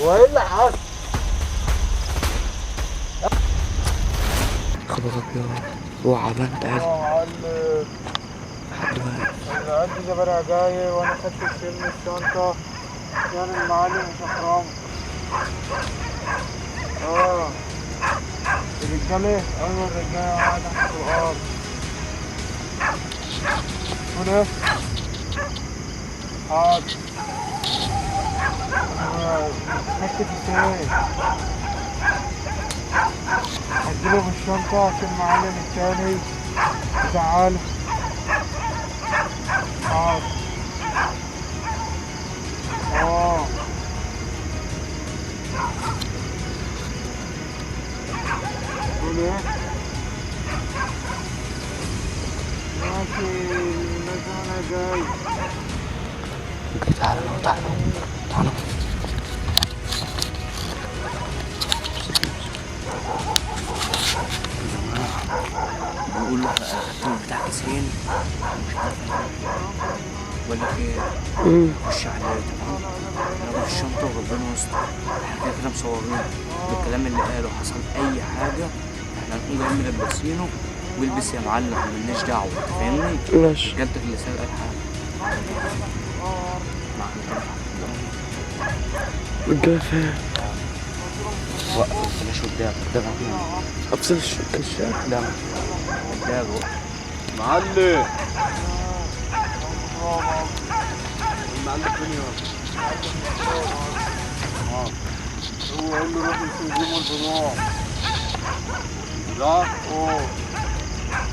هو ايه اللي حصل؟ خبر ابيض، اوعى بقى انت قاعد. يا معلم حد واقف. انا عندي زبالة جاي وانا خدت الفيلم الشنطة يعني المعلم مش اخرام. اه الرجالة، ايوه الرجالة قاعدة تحت الارض. تقول ايه؟ حاضر. حتة ازاي؟ هديله بالشنطة عشان المعلم التاني يزعله. حاضر. اه تقول ايه؟ ماشي لازم انا جاي. تعالى تعالى تعالى. بقول له خدت بتاع كيسين مش عارف بقول لك ايه، خش عليه تمام، انا في الشنطة وربنا يستر. احنا كده كده مصورين بالكلام اللي قاله، حصل اي حاجة احنا هنقوم جايين ملبسينه والبس يا معلم، مالناش دعوه، انت فاهمني؟ ماشي. رجالتك اللي سرقت الحاجة. رجالة فين؟ وقف الفلاش قدامك، قدامك. افصل الشاشة قدامك قدامك. معلم المعلم فين يا؟ هو قال له روح يجيبوا البضاعة. البضاعة؟ اه.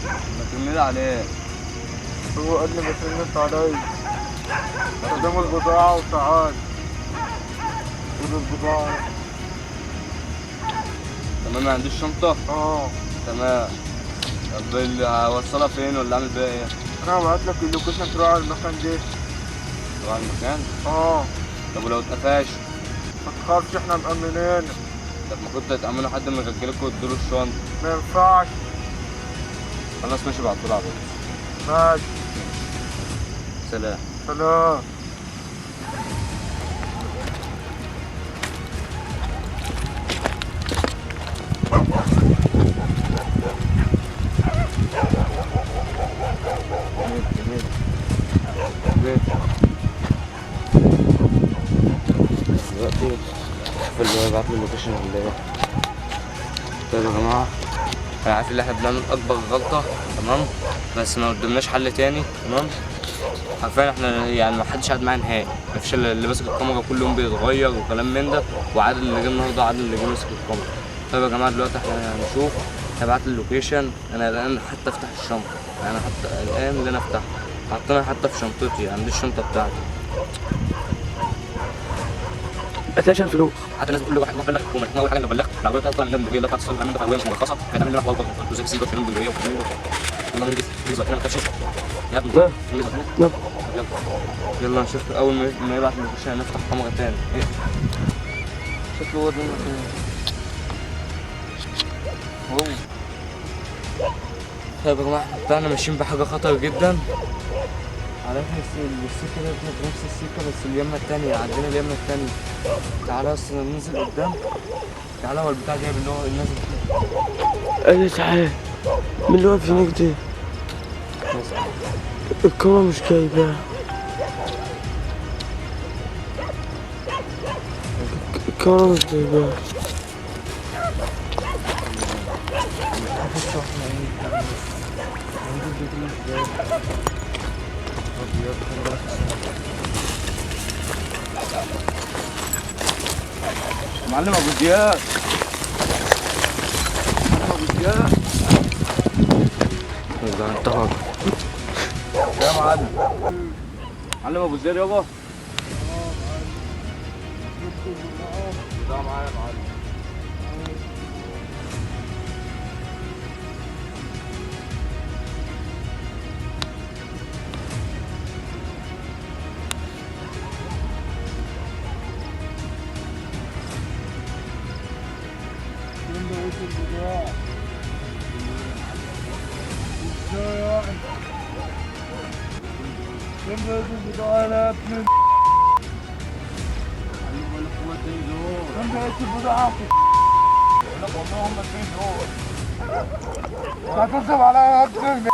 ما ترنلي عليه. هو قال لي ما ترنش عليا. قدموا البضاعة وتعال. خد البضاعة. تمام، ما عنديش شنطة؟ اه. تمام. طب هوصلها فين ولا اعمل بيها ايه؟ انا هبعتلك ال location تروح على المكان ده. تروح على المكان؟ اه. طب ولو اتقفش؟ ما تخافش احنا مأمنين. طب ما كنتوا هتأمنوا حد من رجالكوا وتدوله الشنطة. ما ينفعش. خلاص ماشي، بعتولي على الواتس. ماشي. سلام. سلام. دلوقتي شوف اللي هو يبعت لي ال location ولا ايه. طيب يا جماعة، انا عارف ان احنا بنعمل اكبر غلطة، تمام، بس ما قدامناش حل تاني، تمام. حرفيا احنا يعني ما حدش قاعد معايا نهائي، مفيش الا اللي ماسك الكاميرا كل يوم بيتغير وكلام من ده، وعادل اللي جه النهارده عادل اللي جه ماسك الكاميرا. طيب يا جماعة دلوقتي احنا هنشوف، هبعت لي ال location. انا قلقان حتى افتح الشنطة، انا حتى قلقان ان انا افتحها، حاطينها حتى في شنطتي، عندي الشنطة بتاعتي. هتلاقي فلوس. حتى الناس بتقول له واحد بلغ الحكومة، الحكومة اول حاجة لو بلغت العربية بتاعتي طلع من الجمهورية، لا تتصل من العربية مش مرخصة، هتعمل لنا حوار زي سي في الجمهورية والله نجي وقتنا ما تخافش يا ابني. لا يلا نشوف اول ما يبعت ال location نفتح كاميرا تاني. ايه شكله هو ده المكان. هو طيب يا جماعة احنا طلعنا ماشيين بحاجة خطر جدا. على السكة ده نفس السكة بس اليمه التانية، عدينا اليمه التانية. تعالى بس ننزل قدام. تعالى هو البتاع جايب اللي هو نازل. ايه تعالى، مين اللي واقف هناك ده؟ الكاميرا مش جايباه. الكاميرا مش جايباه. معلم ابو زياد، معلم ابو زياد. انت يا معلم، معلم ابو زياد يابا. ده معايا يا معلم. فين بقيت البضاعة يا ابن؟ معلم بقول لك هو التاني ده. فين بقيت البضاعة؟ بقول لك والله هم فين دول؟ هتصرف عليا يا ابني.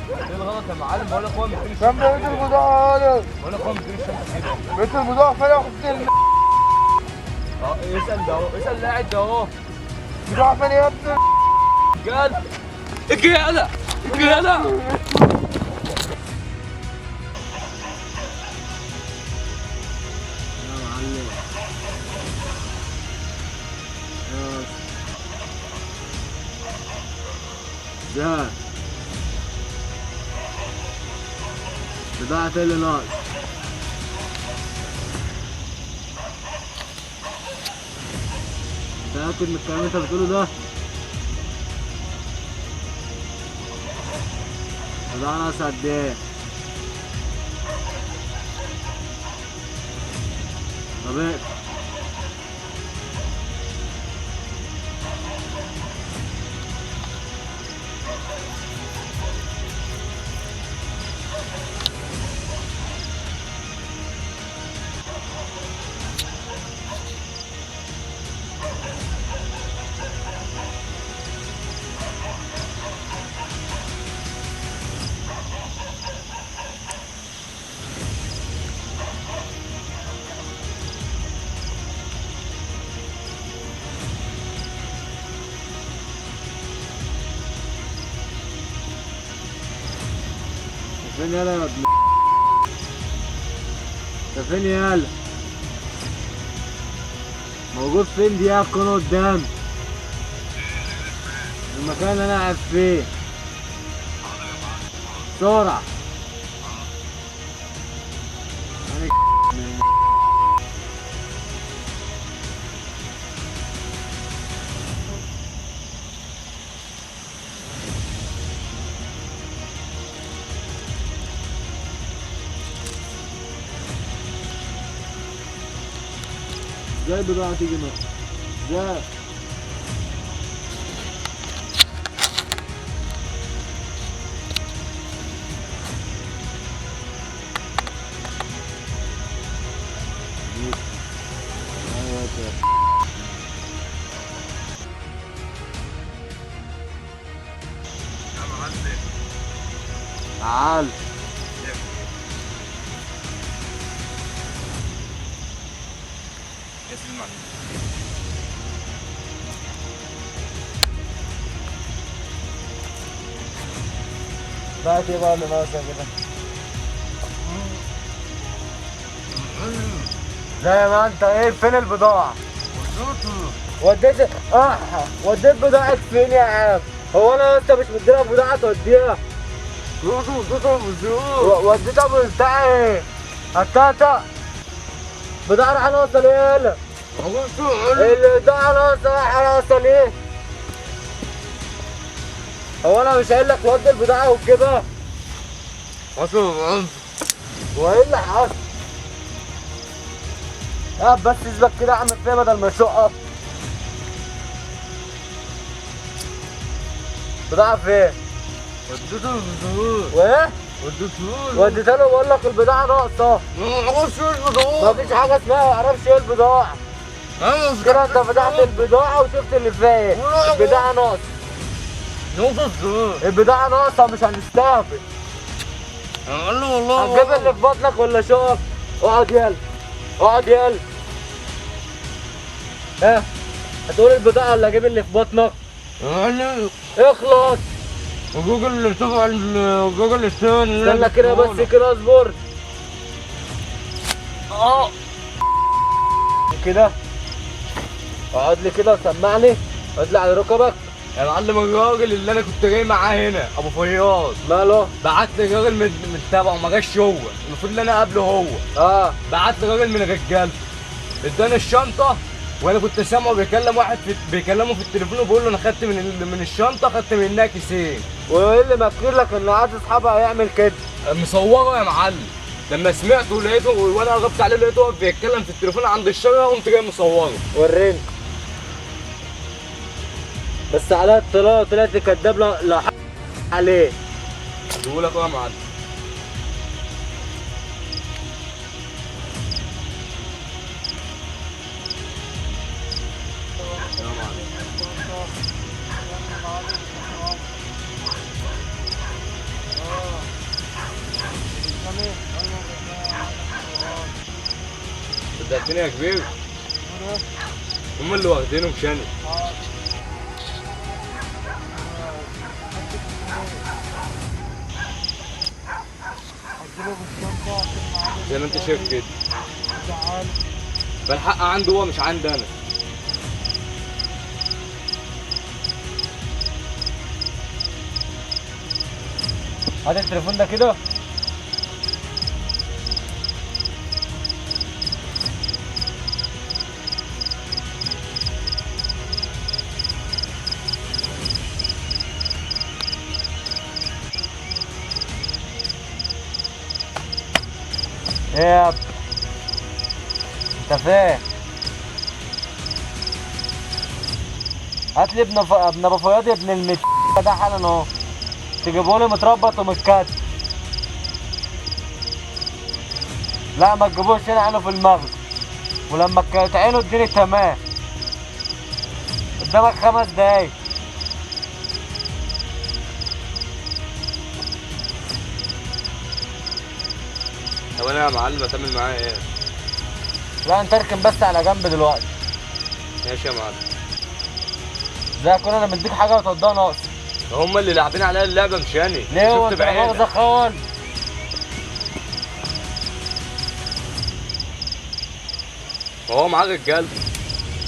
ايه الغلط يا معلم؟ بقول لك هو مديني فين بقيت البضاعة يا ولد؟ بقول لك هو مديني الشنطة كده. بقيت البضاعة فين يا حسين؟ اه اسأل ده اهو، اسأل اللي قاعد ده اهو. البضاعة فين يا ابني؟ جد اجري يالا اجري يالا. يا معلم يا ده بضاعة اللي ناقص. متأكد من الكلام اللي انت بتقوله ده؟ بضاعة ناقصة قد ايه؟ طب ايه؟ فين يالا يا ابن انت؟ فين يالا؟ موجود فين؟ دي القناة قدام المكان اللي انا قاعد فيه. بسرعة. انا ازاي البضاعة تيجي ناقصة؟ ازاي؟ تعال يا سيدي المعلم. بقى ايه بقى اللي ناقصة كده؟ زي ما انت ايه، فين البضاعة؟ وديت وديت بضاعة فين يا عم؟ هو انا انت مش مديلها بضاعة توديها؟ وديتها بتاع ايه؟ هتاتا بضاعة رايحة ناقصة ليه يالا؟ البضاعة ناقصة رايحة ناقصة ليه؟ هو انا مش قايل لك ودي البضاعة وتجيبها؟ حصل. وايه اللي حصل؟ اقف بس اثبت كده اعمل فيها بدل ما اشقك. بضاعة فين؟ وديته البضاعة. وايه؟ وديته له. وديتها له بقول لك البضاعة ناقصة. ما اعرفش ايه البضاعة. مفيش حاجة اسمها ما اعرفش ايه البضاعة. كده انت فتحت البضاعة وشفت اللي فيها ايه. البضاعة ناقصة. ناقصة ازاي؟ البضاعة ناقصة مش هنستهبل. يا معلم والله هتجيب اللي في بطنك ولا شقك؟ اقعد يلا اقعد يلا. ها هتقول البضاعة ولا اجيب اللي في بطنك؟ يا معلم اخلص. جوجل اللي تبع جوجل الثاني. استنى كده بس كده اصبر. كده اقعد لي كده وسمعني، اقعد لي على ركبك. يا معلم الراجل اللي انا كنت جاي معاه هنا ابو فياض ماله؟ بعت لي راجل من تبعه، ما جاش هو، المفروض ان انا اقابله هو. بعت لي راجل من رجالته، اداني الشنطة وانا كنت سامعه بيكلم واحد بيكلمه في التليفون وبيقول له انا خدت من الشنطة، خدت منها كيسين. وايه اللي مكر لك ان عاد اصحابها هيعمل كده؟ مصوره يا معلم. لما سمعته لقيته وانا قربت عليه لقيته واقف بيتكلم في التليفون عند الشجرة، قمت جاي مصوره. وريني بس على الطلاق طلعت كداب. لا عليه. بقول لك ايه يا معلم؟ صدقتني يا كبير؟ هم اللي واخدينه مش انا. زي ما انت شايف كده. فالحق عنده هو مش عندي انا. هات التليفون ده كده. ايه يا ابني؟ انت فين؟ هات لي ابن ابو فياض ابن المت ده حالا اهو. تجيبه لي متربط ومتكتف. لا ما تجيبوش هنا، عينه في المغزى. ولما تعينه اديني تمام. قدامك 5 دقايق. طب انا يا معلم هتعمل معايا ايه؟ لا انت اركن بس على جنب دلوقتي. ماشي يا معلم. زي اكون انا مديك حاجة وتوديها ناقص. هم اللي لاعبين عليا اللعبة مش انا. ليه هو انت لا مؤاخذة خالص؟ هو معاه رجالته،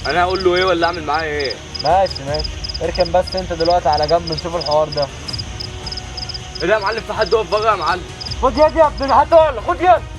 انا هقول له ايه ولا اعمل معاه ايه؟ ماشي ماشي، اركن بس انت دلوقتي على جنب نشوف الحوار ده. ايه ده يا معلم؟ في حد واقف بره يا معلم. خد يد يا ابن الحد، خد يد.